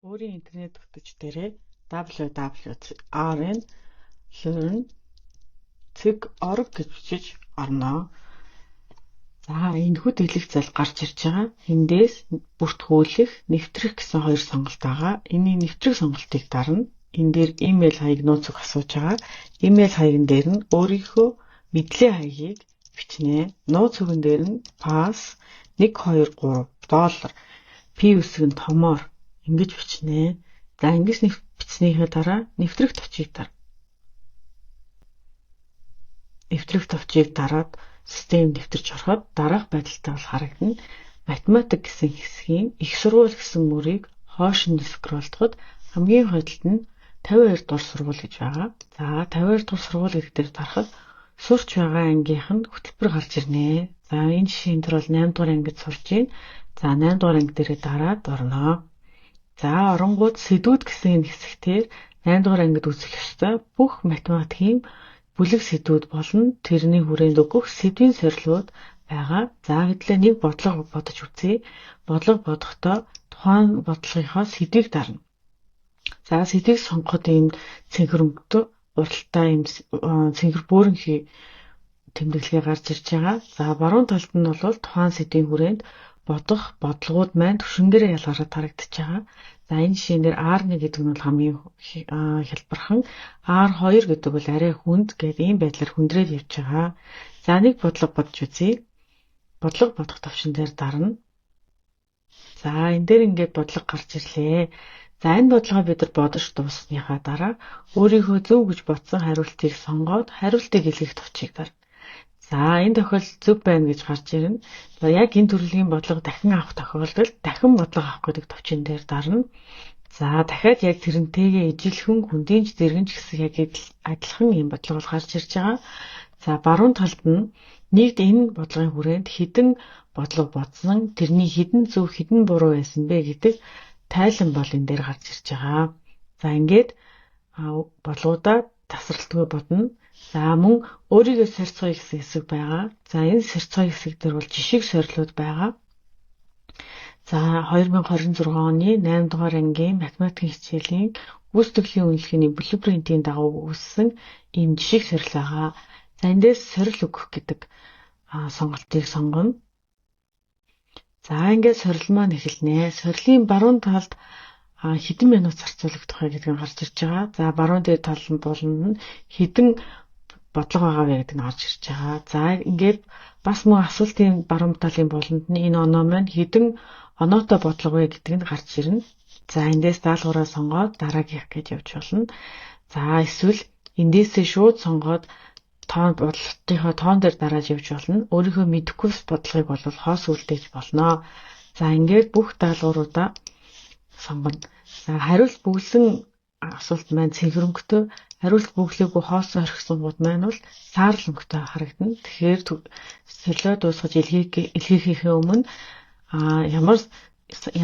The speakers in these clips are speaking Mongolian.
Өөрийн интернет хөтөч дээрээ www.rnlearn.org гэж бичиж орно. За, энэхүү дэлгэх зал гарч ирж байгаа. Эндээс бүртгүүлэх, нэвтрэх гэсэн хоёр сонголт байгаа. Энийн нэвтрэх сонголтыг дарна. Энэ дээр имэйл хаяг, нууц үг асууж байгаа. Имэйл хаягн дээр нь өөрийнхөө мэдлэг хаягийг бичнэ. Нууц үгэн дээр нь pass 1 2 3 доллар P үсэг нь томоор ингэж бичнэ. За, ингэж бичснийхээ дараа нэвтрэх товчийг дар. Нэвтрэх товчийг дараад систем нэвтэрч ороход дараах байдалтай бол харагдана. Математик гэсэн хэсгийн их сургууль гэсэн мөрийг хоош нь скроллдоход хамгийн хойдолд нь 52 дугаар сургууль гэж байгаа. За, 52 дугаар сургууль гэдэг дээр дарахад сурч байгаа ангийнх нь хөтөлбөр гарч ирнэ. За, энэ жишээн дээр бол 8 дугаар ангид сурч байна. За, 8 дугаар анги дээрээ дараад орно. За, оронгууд сэдвүүд гэсэн энэ хэсэгтэр 8 дугаар ангид үзэх ёстой бүх математикийн бүлэг сэдвүүд болон тэрний хүрээнд өгөх сэдвийн сорилууд байгаа. За, хэдлээ нэг бодлого бодож үзье. Бодлого бодохдоо тухайн бодлогынхоо сэдвийг дарна. За, сэдвийг сонгоход ийм цэнхэр өнгөтэй уралтай ийм цэнхэр бөөрөнхий тэмдэглэгээ гарч ирж байгаа. За, баруун талд нь бол тухайн сэдвийн хүрээнд бодох бодлогууд маань түвшингээрээ ялгараад харагдаж байгаа. За, энэ жишээн дээр R1 гэдэг нь бол хамгийн хялбархан, R2 гэдэг бол арай хүнд гэдэг ийм байдлаар хүндрээд явж байгаа. За, нэг бодлого бодож үзье. Бодлого бодох товшин дээр дарна. За, энэ дээр ингээд бодлого гарч ирлээ. За, энэ бодлогоо бид нар бодож дууссаныхаа дараа өөрийнхөө зөв гэж бодсон хариултыг сонгоод хариултыг илгээх товчийг дарна. За, энэ тохиолдолд зөв байна гэж гарч ирнэ. За, яг энэ төрлийн бодлого дахин авах тохиолдолд дахин бодлого авах гэдэг товчин дээр дарна. За, дахиад яг тэрнтэйгээ ижилхэн хүндийн ч зэрэгэн ч гэсэн яг адилхан ийм бодлого бол гарч ирж байгаа. За, баруун талд нь нэгд энэ бодлогын хүрээнд хэдэн бодлого бодсон, тэрний хэдэн зөв, хэдэн буруу байсан бэ гэдэг тайлан бол энэ дээр гарч ирж байгаа. За, ингээд бодлогоудаа тасралтгүй бодно. За, мөн өөрийгөө сорьцгоё гэсэн хэсэг байгаа. За, энэ сорьцгоё хэсэг дээр бол жишиг сорилууд байгаа. За, 2026 оны 8 дугаар ангийн математикийн хичээлийн гүйцэтгэлийн үнэлгээний блүпринтийн дагуу үүссэн ийм жишиг сорил байгаа. За, эндээс сорил өгөх гэдэг сонголтыг сонгоно. За, ингээд сорил маань эхэлнэ. Сорилын баруун талд хэдэн минут зарцуулагдах вэ гэдэг нь гарч ирж байгаа. За, баруун дээр тал нь буланд нь хэдэн бодлого байгаа вэ гэдэг нь гарч ирж байгаа. За, ингээд бас мөн асуултын баруун талын буланд нь энэ оноо маань хэдэн оноотой бодлого вэ гэдэг нь гарч ирнэ. За, эндээс даалгавраа сонгоод дараагийнх гэж явж болно. За, эсвэл эндээсээ шууд сонгоод тоон бодлогынхоо тоон дээр дарааж явж болно. Өөрийнхөө мэдэхгүй бодлогыг бол хоос үлдээж болно. За, ингээд бүх даалгавруудаа сонгоно. За, хариулт бөглөсөн асуулт маань цэнхэр өнгөтэй, хариулт бөглөөгүй хоосон орхисонгууд маань бол саарл өнгөтэй харагдана. Тэгэхээр солио дуусгаж илгээхийнхээ өмнө ямар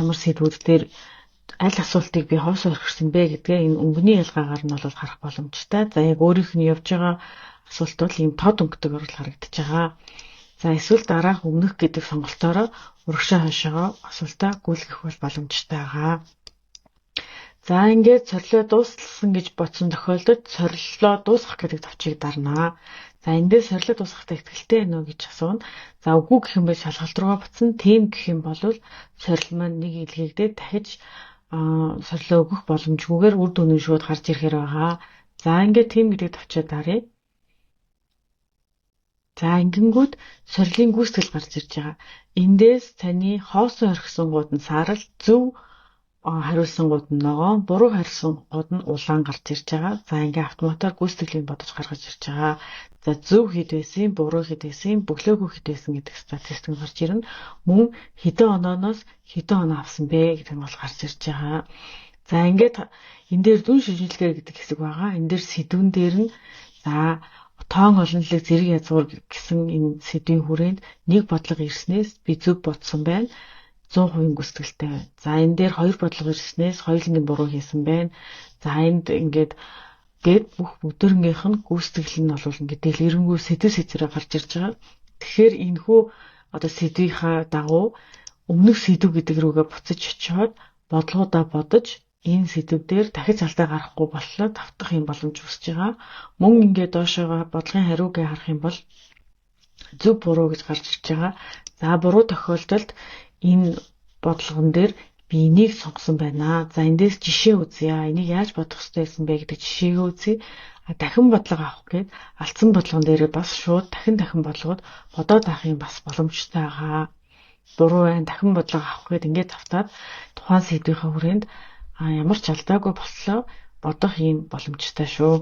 ямар сэдвүүд дээр аль асуултыг би хоосон орхисон бэ гэдгээ энэ өнгөний ялгаагаар нь бол харах боломжтой. За, яг өөрийнх нь явж байгаа асуулт бол ийм тод өнгөтэйгээр бол харагдаж байгаа. За, эсвэл дараах өмнөх гэдэг сонголтоороо урагшаа хойшоогоо асуултаа гүйлгэх бол боломжтой байгаа. За, ингээд сорилоо дууссан гэж бодсон тохиолдолд сорилоо дуусгах гэдэг товчийг дарнаа. За, эндээс сорилоо дуусгахдаа итгэлтэй байна уу гэж асууна. За, үгүй гэх юм бол шалгалт руугаа буцна. Тийм гэх юм бол сорил маань нэг илгээгдээд дахиж сорилоо өгөх боломжгүйгээр үр дүн нь шууд гарч ирэхээр байгаа. За, ингээд тийм гэдэг товчоо даръя. За, ингэнгүүт сорилын гүйцэтгэл гарч ирж байгаа. Эндээс таны хоосон орхисонгууд нь саарал, зөв хариулсангууд нь ногоон, буруу хариулсангууд нь улаан гарч ирж байгаа. За, ингээ автоматар гүйцэтгэлийг бодож гаргаж ирж байгаа. За, зөв хэд байсан, буруу хэд байсан, бөглөөгүй хэд байсан гэдэг статистик нь гарч ирнэ. Мөн хэдэн онооноос хэдэн оноо авсан бэ гэдэг нь бол гарч ирж байгаа. За, ингээд энэ дээр дүн шинжилгээ гэдэг хэсэг байгаа. Энэ дээр сэдвэн дээр нь за тоон олонлог зэрэг язгуур гэсэн энэ сэдвийн хүрээнд нэг бодлого ирснээс би зөв бодсон байна. 100% гүйцэтгэлтэй байна. За, энэ дээр хоёр бодлого ирснээс хоёуланг нь буруу хийсэн байна. За, энд ингээд гээд бүх бүгдөрнгийнх нь гүйцэтгэл нь бол ингээд дэлгэрэнгүй сэдв сэдвэрээ гарч ирж байгаа. Тэгэхээр энэхүү одоо сэдвийнхаа дагуу өмнөх сэдв гэдэг рүүгээ буцаж очиод бодлогоудаа бодож Энэ сэдэв дээр дахиж алдаа гарахгүй боллоо давтах юм боломж үүсэж байгаа. Мөн ингээд доошоогоо бодлогын хариугаа харах юм бол зөв, буруу гэж гарч ирж байгаа. За, буруу тохиолдолд энэ бодлогон дээр би энийг сонгосон байна. За, эндээс жишээ үзье. Энийг яаж бодох ёстой байсан бэ гэдэг жишээгээ үзье. Дахин бодлого авах гээд алдсан бодлогон дээрээ бас шууд дахин дахин бодлогод бодоод авах юм бас боломжтой байгаа. Буруу байна, дахин бодлого авах гээд ингээд тавтаад тухайн сэдвийнхээ хүрээнд ямар ч алдаагүй болтлоо бодох юм боломжтой шүү.